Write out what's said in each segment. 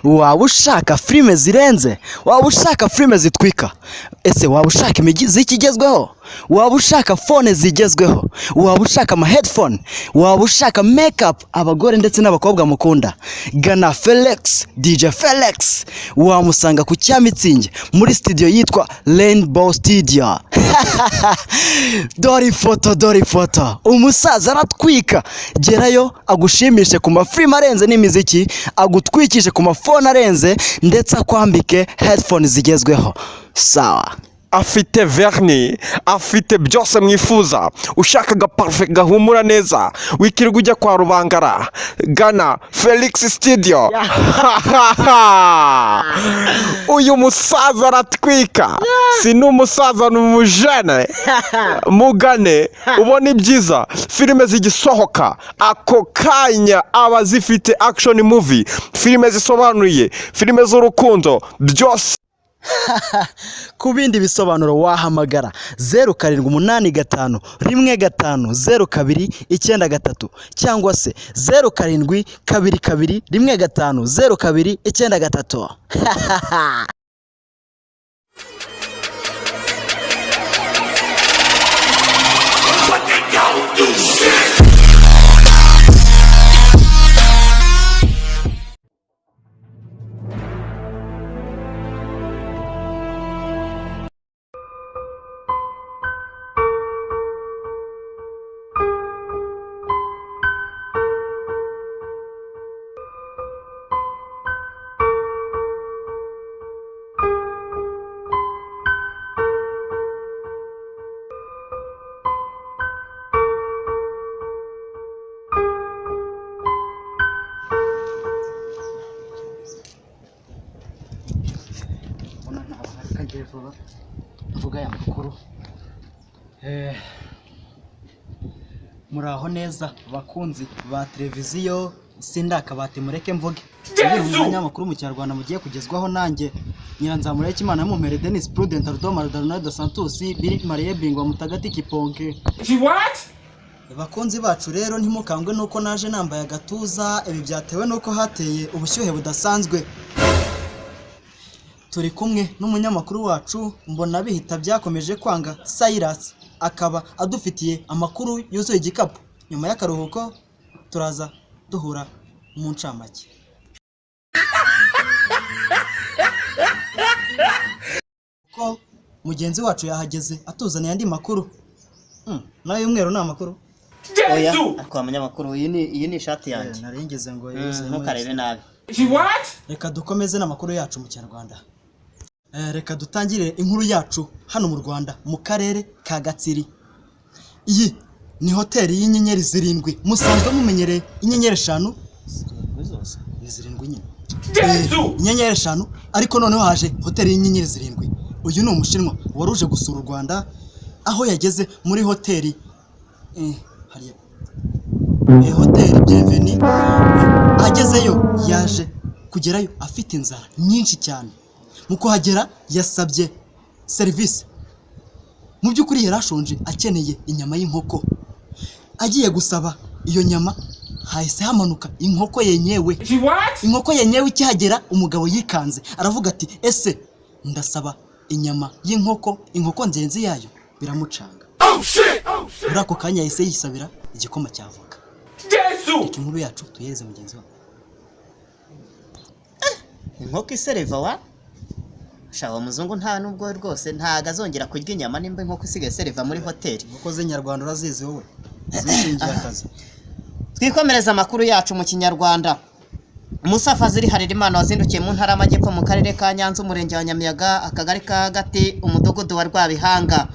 Waba ushaka filime zirenze? Waba ushaka filime zitwika? Ese waba ushaka imiziki igezweho? Waba ushaka phone zigezweho? Waba ushaka ama headphone? Waba ushaka makeup abagore ndetse n'abakobwa mukunda? Gana Felix, DJ Felix, wamusanga ku Cyamitsingi muri studio yitwa Rainbow Studio. Dore ifoto, dore ifoto, umusaza aratwika. Gerayo agushimishe ku mafilime arenze n'imiziki, agutwikishe ku mafone arenze, ndetse akwambike headphone zigezweho. Sawa. Afite vernis, afite byose mwifuza. Ushaka agaparufe gahumura neza, wikirirwa ujya kwa Rubangara, gana Felix Studio. Uyu musaza aratwika, si n'umusaza, ni umujene. Mugane ubona ibyiza. Filime zigisohoka ako kanya aba zifite action movie, filime zisobanuye, filime z'urukundo, byose. Ku bindi bisobanuro wahamagara 0785150293 cyangwa se 0722150293. Mvuga aya makuru. Muraho neza bakunzi ba televiziyo Sindakabati, mureke mvuge. Uyu ni umwanya w'amakuru mu Kinyarwanda mugiye kugezwaho nanjye Nyiranzamureke Imana Mumere Denis Prudent Rudoma Ronaldo Santos Bill Marie Bingwa Mutagati Kiponke. Bakunzi bacu rero, ntimukangwe nuko naje nambaye agatuza. Ibi byatewe nuko hateye ubushyuhe budasanzwe. Turi kumwe n'umunyamakuru wacu mbona bihita byakomeje kwanga, Cyrus, akaba adufitiye amakuru yuzuye igikapu. Nyuma y'akaruhuko turaza duhura mu ncamake. Ko mugenzi wacu yahageze atuzaniye andi makuru. Nayo y'umweru ni amakuru. Oya, ariko munyamakuru, iyi ni ishati yanjye. Naringeze ngo Ntukarebe nabi. Reka dukomeze n'amakuru yacu mu Kinyarwanda. Reka dutangire inkuru yacu hano mu Rwanda, mu karere ka Gatsiri. Iyi ni hoteli y'inyenyeri 7. Musanzwe mumenyereye inyenyeri 5. 7 zose? Ni 7 nyine. Inyenyeri 5, ariko noneho haje hoteli y'inyenyeri 7. Uyu ni umushinwa wari uje gusura u Rwanda, aho yageze muri hoteli hariya hoteli Bienvenue. Agezeyo yaje kugerayo afite inzara nyinshi cyane. Mu kuhagera yasabye serivisi. Mu by'ukuri yari ashonje, akeneye inyama y'inkoko. Agiye gusaba iyo nyama, hahise hamanuka inkoko yenyewe. Inkoko yenyewe ikihagera, umugabo yikanze, aravuga ati: "Ese ndasaba inyama y'inkoko, inkoko ngenzi yayo?" Biramucanga. Muri ako kanya yahise yisabira igikoma cya avoka. Reka inkuru yacu tuyihereze mugenzi wacu. Inkoko isereva wa shawa muzungu, nta nubwo rwose ntago azongera kurya inyama nimba inkoko isigaye isereva muri hoteli. Inkoko z'inyarwanda urazizi wowe, zishingiye akazi. Twikomereza amakuru yacu mu Kinyarwanda. Musa Fazili Harerimana wazindukiye mu Ntara y'Amajyepfo, mu Karere ka Nyanza, Umurenge wa Nyamiyaga, Akagari ka Gati, Umudugudu wa Rwabihanga.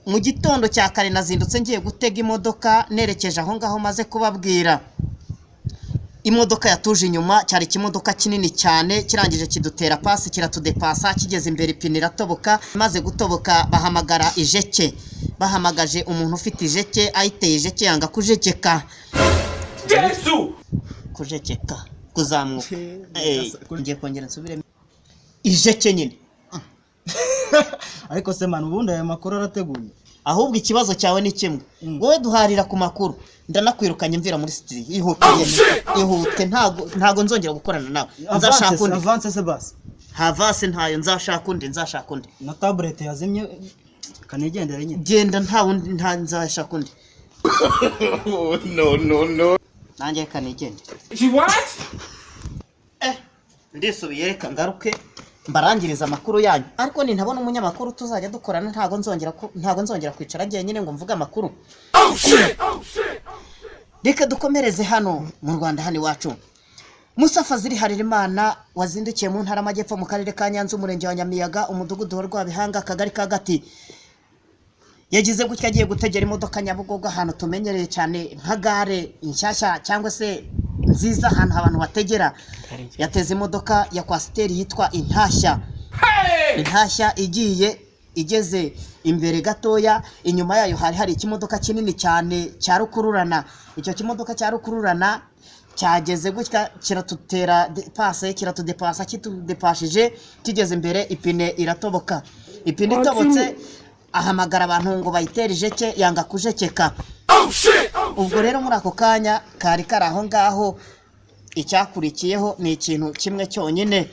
Mu gitondo cya kare nazindutse ngiye gutega imodoka nerekeje aho ngaho maze kubabwira. Imodoka yatuje inyuma, cyari ikimodoka kinini cyane, kirangije kidutera pasi, kiratudepasa, kigeze imbere ipine iratoboka. Maze gutoboka bahamagara ijeke, bahamagaje umuntu ufite ijeke, ayiteye ijeke yanga kujekeka. Kujekeka, kuzamuka. Ngiye kongera nsubiremo ijeke nyine. Ariko se manu, ubundi aya makuru arateguye? Ahubwo ikibazo cyawe ni kimwe, wowe duharira ku makuru. Ndanakwirukanye, mvira muri studio, ihute ihute, ntago nzongera gukorana nawe, nzashaka Avance, undi. Avance se basi. Havase ntayo, nzashaka undi, nzashaka undi. Na tablet yazimye, kanigendere nyine. Genda, nta wundi, nta, nzashaka undi. No, no, no. Nanjye reka nigendere. She what? Ndisubiye, reka ngaruke mbarangiriza amakuru yanyu, ariko nintabona umunyamakuru tuzajya dukorana, ntago nzongera kwicara njyenyine ngo mvuge amakuru. Reka dukomereze hano mu Rwanda, hano iwacu. Musa Fazili Harerimana wazindukiye mu Ntara y'Amajyepfo, mu Karere ka Nyanza, Umurenge wa Nyamiyaga, Umudugudu wa Rwabihanga, Akagari ka Gati, yagize gutya agiye gutegera imodoka Nyabugogo, ahantu tumenyereye cyane nka gare inshyashya cyangwa se nziza, ahantu abantu bategera. Yateze imodoka ya coaster yitwa Intashya. Intashya igiye igeze imbere gatoya, inyuma yayo hari hari ikimodoka kinini cyane cya rukururana. Icyo kimodoka cya rukururana cyageze gutya kiratutera pase, kiratudepasa. Kitudepashije, kigeze imbere ipine iratoboka. Ipine itobotse, ahamagara abantu ngo bayitere ijeke, yanga kujekeka. Ubwo rero muri ako kanya kari kari aho ngaho, icyakurikiyeho ni ikintu kimwe cyonyine.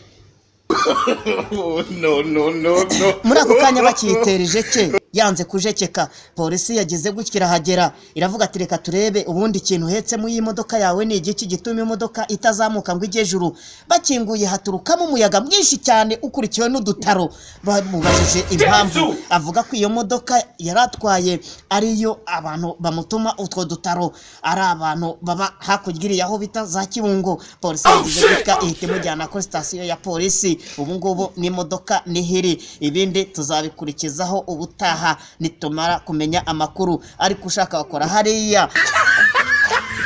No, no, no, no. Muri ako kanya bakiyitera ijeke, yanze kujekeka, polisi yageze gutya irahagera, iravuga ati: "Reka turebe ubundi ikintu uhetse muri iyi modoka yawe ni igiki gituma imodoka itazamuka ngo ijye ejuru." Bakinguye, haturukamo umuyaga mwinshi cyane ukurikiwe n'udutaro. Bamubajije impamvu, avuga ko iyo modoka yari atwaye ariyo abantu bamutuma utwo dutaro, ari abantu baba hakurya iriya aho bita za Kibungo. Polisi yagize gutya ihita imujyana kuri sitasiyo ya polisi. Ubu ngubu n'imodoka nihiri, ibindi tuzabikurikizaho ubutaha nitumara kumenya amakuru. Ariko ushaka wakora hariya,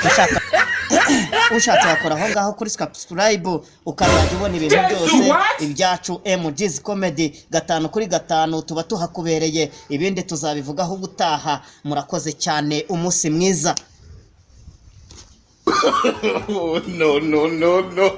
ushaka ushatse wakora aho ngaho kuri subscribe, ukazajya ubona ibintu byose ibyacu. MG's Comedy, 5 kuri 5, tuba tuhakubereye. Ibindi tuzabivugaho ubutaha. Murakoze cyane, umunsi mwiza. No, no, no, no.